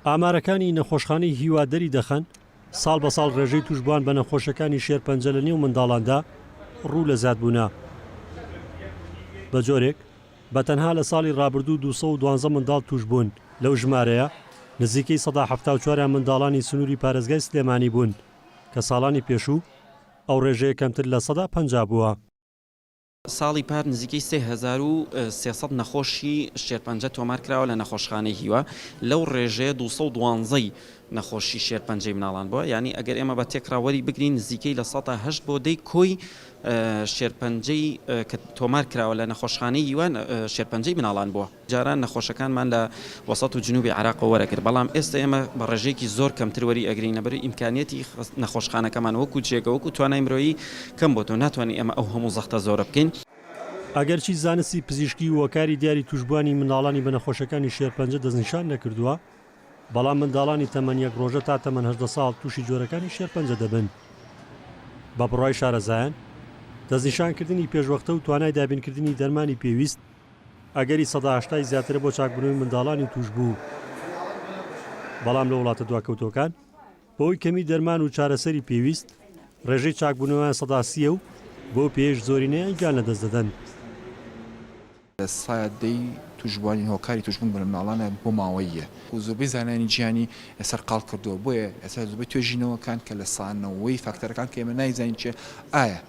ئامارەکانی نەخۆشخانەی هیوا دەری دەخەن، ساڵ بە ساڵ ڕێژەی تووشبووان بە نەخۆشیەکانی شێرپەنجە لە نێو منداڵاندا ڕوو لە زیادبوونە. بە جۆرێک بە تەنها لە ساڵی ڕابردوو 212 منداڵ تووشبوون، لەو ژمارەیە نزیکەی 74% یان منداڵانی سنووری پارێزگای سلێمانی بوون کە ساڵانی پێشوو ئەو ڕێژەیە کەمتر لە 50% بووە. ساڵی پار نزیکەی 3300 نەخۆشی شێرپەنجە تۆمارکراوە لە نەخۆشخانەی هیوا، لەو ڕێژەیە 212 ی نەخۆشی شێرپەنجەی مناڵان بووە، یانی ئەگەر ئێمە بە تێکڕا وەری بگرین نزیکەی 8% بۆ دەی کۆی شێرپەنجەی کە تۆمارکراوە لە نەخۆشخانەی هیوا شێرپەنجەی مناڵان بووە. جاران نەخۆشەکانمان لە وەسەت و جنوبی عێراقەوە وەرەگرت، بەڵام ئێستا ئێمە بە ڕێژەیەکی زۆر کەمتر وەری ئەگرین لەبەر ئیمکانیەتی نەخۆشخانەکەمان وەکو جێگە وەکو توانای مرۆیی کەم بۆتەوە ناتوانین ئێمە ئەو هەموو زەختە زۆرە بکەین. ئەگەرچی زانستی پزیشکی هۆکاری دیاری تووشبووانی منداڵانی بە نەخۆشیەکانی شێرپەنجە دەستنیشان نەکردووە، بەڵام منداڵانی تەمەن یەک ڕۆژە تا تەمەن 18 ساڵ تووشی جۆرەکانی شێرپەنجە دەبن. بە بڕوای شارەزایان، دەستنیشانکردنی پێشوەختە و توانای دابینکردنی دەرمانی پێویست، ئەگەری 80% ی زیاترە بۆ چاکبوونەوەی منداڵانی تووشبوو، بەڵام لە وڵاتە دواکەوتووەکان بەهۆی کەمی دەرمان و چارەسەری پێویست ڕێژەی چاکبوونەوەیان 30% ە و بەو پێیەش زۆرینەیان گیان لەدەست دەدەن. لە دەی تووشبووانی هۆکاری تووشبوون بە منداڵانە بۆ ماوەییە و زۆربەی زانایانی جیهانی سەرقاڵ کردووە، بۆیە ئێستا زۆربەی توێژینەوەکان کە لە سانەوەی فاکتەرەکان کە ئێمە نایزانین چیە ئایا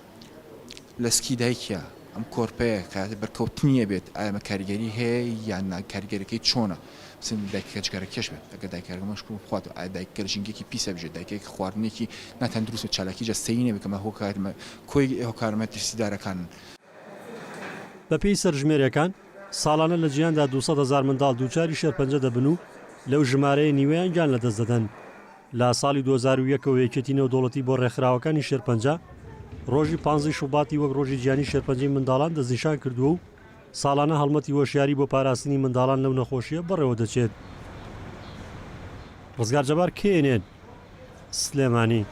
لە سکی دایکیا ئەم کۆرپەیە کە بەرکەوتنی ئەبێت ئایا ئەمە کاریگەری هەیە یان نا کاریگەریەکەی چۆنە مثلەن دایکەکە جگەرە کێش بێت ئەگەر دایکەکە مەشک بخوات ئایا دایکەکە لە ژینگەیەکی پیسە بژێت دایکێک خواردنێکی ناتەندروست و چالاکی جەستەیی نەبێت کە هۆکار کۆی هۆکارە مەترسیدارەکانن. بەپێی سەرژمێرییەکان، ساڵانە لە جیهاندا 200 هەزار منداڵ دووچاری شێرپەنجە دەبن و لەو ژمارەیە نیوەیان گیان لەدەست دەدەن. لە ساڵی 2001 ەوە یەکێتی نێودەوڵەتی بۆ ڕێکخراوەکانی شێرپەنجە ڕۆژی پانزەی شوباتی وەک ڕۆژی جیهانی شێرپەنجەی منداڵان دەستنیشان کردووە و ساڵانە هەڵمەتی هۆشیاری بۆ پاراستنی منداڵان لەو نەخۆشییە بەڕێوەدەچێت. ڕزگار جەبار، KNN، سلێمانی.